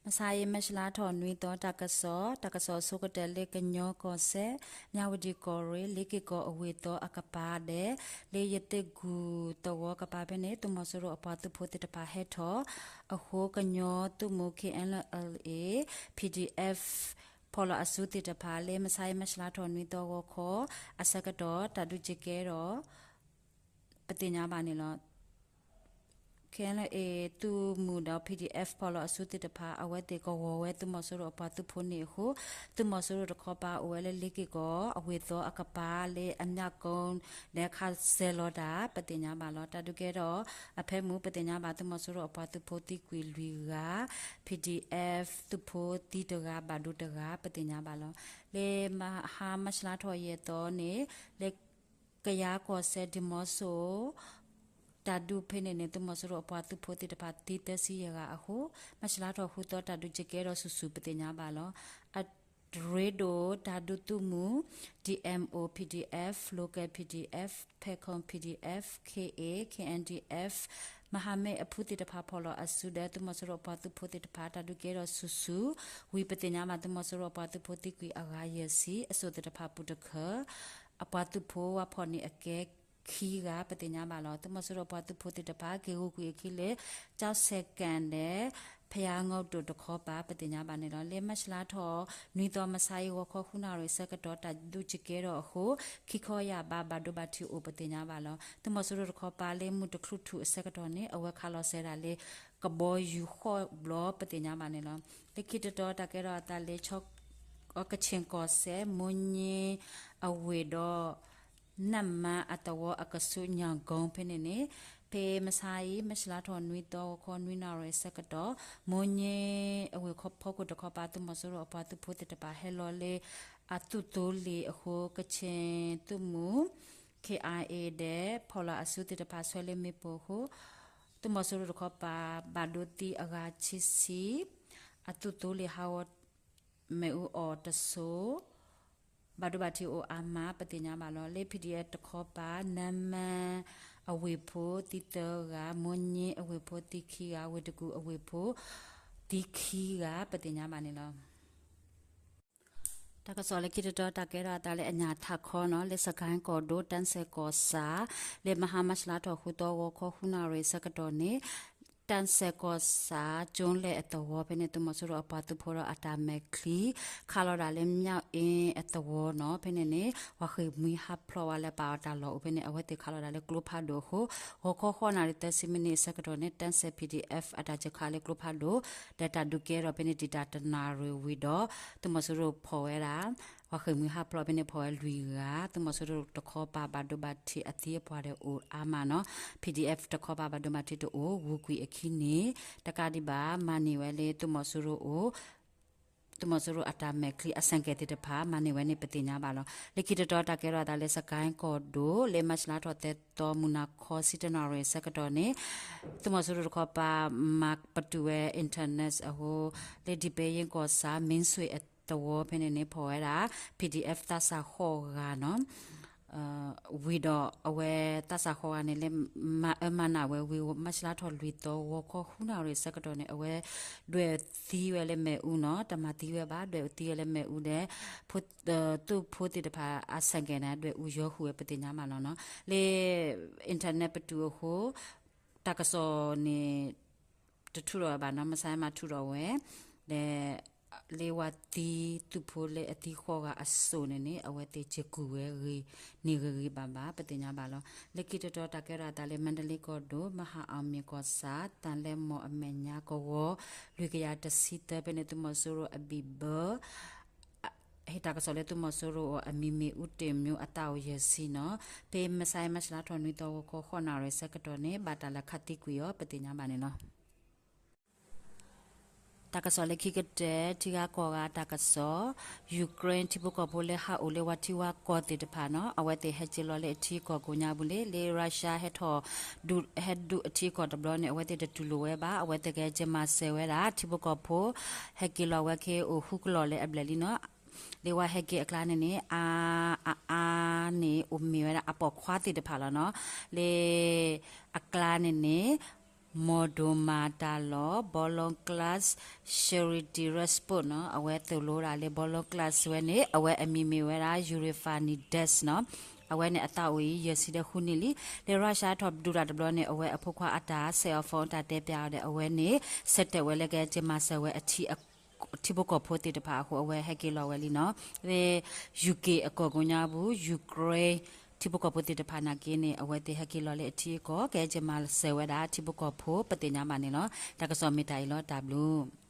မဆါအံၤ မၢ်ၡလါထီၣ်နွံသီ တၢ်ကစီၣ်, တၢ်ကစီၣ်အဆိကတၢၢ်လၢကညီကီၢ်စဲၣ် မၠၣ်ဝတံၣ်ကီၢ်ရ့ၣ် လ့က့ၢ်ကီၢ်အဝ့ၢ်သီအကပၤဒဲး လၢယသ့ၣ်ကူၣ်သဝီကပၤဖဲန့ၣ် သုးမီၤစိရိၤအပှၤသုးဖိသ့ၣ်တဖၣ်ဟဲထီၣ်အဃိ ကညီသုးမုၢ် K N L A, P D F ဖီၣ်လီၤအစုသ့ၣ်တဖၣ် လၢမဆါအံၤ မၢ်ၡလါထီၣ်နွံသီဂီၤခီ အဆၢကတီၢ် တၢ်ဒုးကဲကဲထီၣ် ပသ့ၣ်ညါဘၣ်န့ၣ်လီၤ. K N L A သုးမုၢ်ဒီး P D F ဖီၣ်လီၤအစုသ့ၣ်တဖၣ် အဝဲသ့ၣ်ကဝီၤဝဲသုးမီၤစိရိၤအပှၤသုးဖိန့ၣ်အဃိ သုးမီၤစိရိၤတခီပၤအိၣ်ဝဲလၢလ့က့ၢ်ကီၢ် အဝ့ၢ်သီအကပၤလၢအမၠၣ်ကိၣ် ဒီးခးစဲၤလီၤတၢ် ပသ့ၣ်ညါဘၣ်လီၤ. တၢ်ဒုးကဲထီၣ်အဖၢမုၢ် ပသ့ၣ်ညါဘၣ် သုးမီၤစိရိၤအပှၤသုးဖိသံကွံာ်လွံၢ်ဂၤ, P D F သုးဖိသံတဂၤ ဘၣ်ဒိတဂၤ ပသ့ၣ်ညါဘၣ်လီၤ. လၢမဟါမၢ်ၡလါထီၣ်ယဲၢ်သီန့ၣ် လၢ ကယၤကီၢ်စဲၣ် ဒံၣ်မီဆိ တၢ်ဒုးဖဲန့ၣ်န့ၣ် သုးမီၤစိရိၤအပှၤသုးဖိသ့ၣ်တဖၣ်သံသၢဆံယဲၢ်ဂၤအဃိ မၢ်ၡလါထီၣ်ဃုသီ တၢ်ဒုးကဲကဲထီၣ်ဆူၣ်ဆူၣ် ပသ့ၣ်ညါဘၣ်လီၤ. အရ့ဒိၣ်တၢ်ဒုးသုးမုၢ် D M O P D F, Local P D F, Pecom P D F, K A, K N D F မဟာမိတ်အဖုသ့ၣ်တဖၣ်ဖီၣ်လီၤအစုဒီး သုးမီၤစိရိၤအပှၤသုးဖိသ့ၣ်တဖၣ် တၢ်ဒုးကဲထီၣ်ဆူၣ်ဆူၣ်ဝံၤ ပသ့ၣ်ညါဘၣ် သုးမီၤစိရိၤအပှၤသုးဖိသံကွံာ်အဂၤယဲၢ်ဆံ အစိၣ်သ့ၣ်တဖၣ်ပူၤတခၢၣ် အပှၤသုးဖိဝဲဖီၣ်န့ၢ်အကဲခံဂၤ ပသ့ၣ်ညါဘၣ်လီၤ. သုးမီၤစိရိၤအပှၤသုးဖိသ့ၣ်တဖၣ် က့ၤဂုာ်ကွံာ်အခံလၢ ကၠီစဲၣ်ကၣ်ဒီး ဖယါငီတိၣ်တခီပၤ ပသ့ၣ်ညါဘၣ်န့ၣ်လီၤ. လၢမၢ်ၡလါထီၣ်နွံသီ မဆါအံၤ ဂီၤခီဃုနၣ်ရံၣ်ဆၢကတီၢ် တၢ်ဒုးကဲကဲထီၣ်အဃိ ခံခီယၢ်ဘး ဘၣ်ဒိဘၣ်ထံးအိၣ် ပသ့ၣ်ညါဘၣ်လီၤ. သုးမီၤစိရိၤတခီပၤလၢမုၢ်တချုးထူၣ်အဆၢကတီၢ်န့ၣ် အဝဲခးလီၤစဲၤဒၣ်လၢ ကဘီယူၤဃီၣ်ဘျီ ပသ့ၣ်ညါဘၣ်န့ၣ်လီၤ. လၢခံတတီၤ တၢ်ကဲထီၣ်အသးလၢ ကခ့ၣ်ကီၢ်စဲၣ် မိၢ်ည့အဝ့ၢ်ဒီး နၢ်မါအသဝီအကဆူး ညၣ်ကိၣ် ဖဲန့ၣ်န့ၣ် ဖဲမဆါအံၤ မၢ်ၡလါထီၣ်နွံသီ ဂီၤခီနွံနၣ်ရံၣ်ဆၢကတီၢ် မိၢ်ည့အဝ့ၢ်ဖီခိၣ်တခီပၤ သုးမီၤစိရိၤအပှၤသုးဖိသ့ၣ်တဖၣ်ဟဲလီၤလၢ အသုးသိလ့ၣ်အဃိ ကခ့ၣ်သုးမုၢ် K I A ဒီး ဖီၣ်လီၤအစုသ့ၣ်တဖၣ်ဆှၢလၢမ့ၣ်ပိၢ်အဃိ သုးမီၤစိရိၤတခီပၤ ဘၣ်ဒိသံအဂၤခံဆံ အသုးသိလ့ၣ်ဟးဂီၤ မ့ၣ်အူအီၣ်တစိၤ ဘၣ်ဒိဘၣ်ထံးအိၣ်အါမး ပသ့ၣ်ညါဘၣ်လီၤ. လၢ P D F တခီပၤ နၢမါအဝ့ၢ်ဖိသံသၢဂၤ, မိၢ်ည့အဝ့ၢ်ဖိသံခံဂၤ, ဝ့ၢ်တကူၣ်အဝ့ၢ်ဖိ သံခံဂၤ ပသ့ၣ်ညါဘၣ်န့ၣ်လီၤ. တၢ်ကစီၣ်လၢခံတတီၤ တၢ်ကဲထီၣ်အသးလၢအညၣ်ထးခီနီၤ လၢစကဲၣ်ကီၢ်ဒိၣ် တၢ်စဲၣ်ကီၢ်ဆၣ် လၢမဟါမၢ်ၡလါထီၣ်ဃုသီ ဂီၤခီဃုနၣ်ရံၣ်ဆၢကတီၢ်န့ၣ် တၢ်စဲၣ်ကီၢ်ဆၣ် ကၠိလဲၣ်အသဝီဖဲန့ၣ် သုးမီၤစိရိၤအပှၤသုးဖိဒီးအတၢ်မဲာ်ချံ ခးလီၤဒၣ်လၢမၠၣ်အ့အသဝီနီၤ ဖဲန့ၣ်န့ၣ် ပှၤဃ့ၢ်မှံဟးဖျိးဝဲလၢပာ်အီၤတၢ်လီၢ်အိၣ်ဖဲန့ၣ် အဝဲသ့ၣ်ခးလီၤဒၣ်လၢကျိဖးဒိၣ်အဃိ ဂီၤခီဃိးနၣ်ရံၣ်သၢဆံမံးနံးအဆၢကတီၢ်န့ၣ် တၢ်စဲၣ် P D F အတၢ်စၢဃာ်လၢကျိဖးဒိၣ် ဒီးတၢ်ဒုးကဲထီၣ်ဖဲန့ၣ် တံာ်တာ်တနၣ်ရံၣ်ဝံၤဒီး သုးမီၤစိရိၤဖီၣ်ဝဲဒၣ် ပှၤဃ့ၢ်မှံဟးဖျိးဖဲန့ၣ် ဖီၣ်ဝဲလွံၢ်ဂၤ သုးမီၤစိရိၤတခီပၤ ဘၣ်ဒိဘၣ်ထံးအသံအပှၤဒီးအိၣ်အါမးနီၤ P D F တခီပၤ ဘၣ်ဒိဘၣ်ထံးတအိၣ် ဂုၤကွံာ်အခံန့ၣ် တကးဒံးဘၣ် မၤန့ၢ်ဝဲလၢသုးမီၤစိရိၤအိၣ် သုးမီၤစိရိၤအတၢ်မဲာ်ချံအဆၣ်ကဲၣ်သ့ၣ်တဖၣ် မၤန့ၢ်ဝဲန့ၣ် ပသ့ၣ်ညါဘၣ်လီၤ. လၢခံတတီၤ တၢ်ကဲထီၣ်အသးလၢစကဲၣ်ကီၢ်ဒိၣ် လၢမၢ်ၡလါထီၣ်သၢသီ မုၢ်နၤခီဆံတၢနၣ်ရံၣ်အဆၢကတီၢ်န့ၣ် သုးမီၤစိရိၤတခီပၤ မၤပတုာ်ဝဲ internet အဃိ လၢဒံၣ်ပဲယ့ကီၢ်ဆၣ် မ့ၢ်စွ့ၤအသဝီဖဲန့ၣ်န့ၣ် ဖီၣ်ဝဲဒၣ် P D F သးစၢ်ဃိးဂၤနီၤ ဝံၤဒီးအဝဲသးစၢ်ဃိးဂၤန့ၣ် လၢမၤအၢမၤနးဝဲဝံၤ မၢ်ၡလါထီၣ်လွံၢ်သီ ဂီၤခီဃုနၣ်ရံၣ်အဆၢကတီၢ်န့ၣ် အဝဲဒွဲၣ်သံဝဲလၢမ့ၣ်အူနီၤ တမၤသံဝဲဘၣ် ဒွဲၣ်သံဝဲလၢမ့ၣ်အူဒီး သုးဖိသ့ၣ်တဖၣ်အဆၣ်ကဲၣ်န့ၣ် ဒွဲၣ်အူယီၤဃုာ်ဝဲ ပသ့ၣ်ညါမးလီၤနီၤ လၢ internet ပတုာ်အဃိ တၢ်ကစီၣ်န့ၣ် တထုးထီၣ်ဘၣ်နီၤ မဆါမၤထုးထီၣ်ဝဲ ဒီး လၢဝၤသံသုးဖိလၢအသံဃိးဂၤအစိၣ်န့ၣ်န့ၣ် အဝဲသ့ၣ်စ့ၢ်ကီးဝဲဂ့ၤ န့ၢ်ဂ့ၤဂ့ၤဘၣ်ဘၣ် ပသ့ၣ်ညါဘၣ်လီၤ. လၢခံတတီၤ တၢ်ကဲထီၣ်အသးလၢမါဒလ့ကီၢ်ဒိၣ် မဟာအောင်မြင်ကီၢ်ဆၣ် သံလၢမီၢ်အမဲာ်ညါကဝီၤ လွံၢ်ကယၤတဆံသၢဖဲန့ၣ် သုးမီၤစိရိၤအဘံၣ်ဘၢ ဟ့ၣ်တၢ်ကစီၣ်လၢသုးမီၤစိရိၤအမံၤမ့ၢ် ဦးတင်မျိုး အသးအိၣ်ယဲၢ်ဆံနီၤ ဖဲမဆါမၢ်ၡလါထီၣ်နွံသီ ဂီၤခီဃိးနၣ်ရံၣ်အဆၢကတီၢ်န့ၣ် ဘၣ်တၢ်လဲၤခးသံကွံာ်အီၤ ပသ့ၣ်ညါဘၣ်န့ၣ်လီၤ. တၢ်ကစီၣ်လၢခံကတၢၢ် ထံဂၤကီၢ်ဂၤတၢ်ကစီၣ်, Ukraine ထံဖိကီၢ်ဖိလၢဟးအိၣ်လၢဝၤထံဝၤကီၢ်သ့ၣ်တဖၣ်နီၤ အဝဲသ့ၣ်ဟဲက့ၤလီၤလၢအထံကီၢ်ကိးညါပူၤလံ လၢ Russia ဟဲထီၣ် ဟဲဒုးအထံအကီၢ်တဘျီန့ၣ် အဝဲသ့ၣ်တတူၢ်လိာ်ဝဲဘၣ် အဝဲသ့ၣ်ကဟဲက့ၤမၤစၢၤဝဲဒၣ် ထံဖိကီၢ်ဖိ ဟဲက့ၤလီၤဝဲခဲအိၣ်ဃုကလီၢ်လၢအဘျဲၣ်လံနီၤ လၢဝၤဟဲက့ၤအကျါန့ၣ်န့ၣ် အါ အအါန့ၣ် အိၣ်မ့ၢ်ဝဲဒၣ်အပိာ်ခွါသ့ၣ်တဖၣ်လီၤနီၤ လၢ အကျါန့ၣ်န့ၣ် မီၢ်ဒိၣ်မၤတၢ်လီၢ် Ballon Clash Charity Race Boat နီၤ, အဝဲသိၣ်လိတၢ်လၢ Ballon Clash ဝဲန့ၣ် အဝဲအမံၤမ့ၢ်ဝဲဒၣ် Eurifani Des နီၤ, အဝဲန့ၣ်အသးအိၣ်အံၤ ယဲၢ်ဆံဒီးဃုနံၣ်လံ. လၢ Russia ထီၣ်ဒုးတၢ်တဘျီန့ၣ် အဝဲအဖိခွါအတၢ်ဆဲးအီၤ phone တၢ်တဲပျးအီၤဒီး အဝဲန့ၣ် ဆၢတဲာ်ဝဲလၢကဟဲက့ၤမၤစၢၤဝဲအ ထံဖိကီၢ်ဖိသ့ၣ်တဖၣ်အဃိ အဝဲဟဲက့ၤလီၤဝဲလံနီၤ. လၢ ယူက့ၣ် အကီၢ်ကိးညါပူၤ ယူကရ့ၣ် ထံဖိကီၢ်ဖိသ့ၣ်တဖၣ်နာ်က့န့ၣ် အဝဲသ့ၣ်ဟဲက့ၤလီၤလၢအထံအကီၢ် ကဟဲက့ၤမၤစၢၤဝဲဒၣ်ထံဖိကီၢ်ဖိ ပသ့ၣ်ညါဘၣ်န့ၣ်လီၤ. တၢ်ကစီၣ်မ့ၢ်တၢ်အံၤလီၤ. တၢ်ဘျုး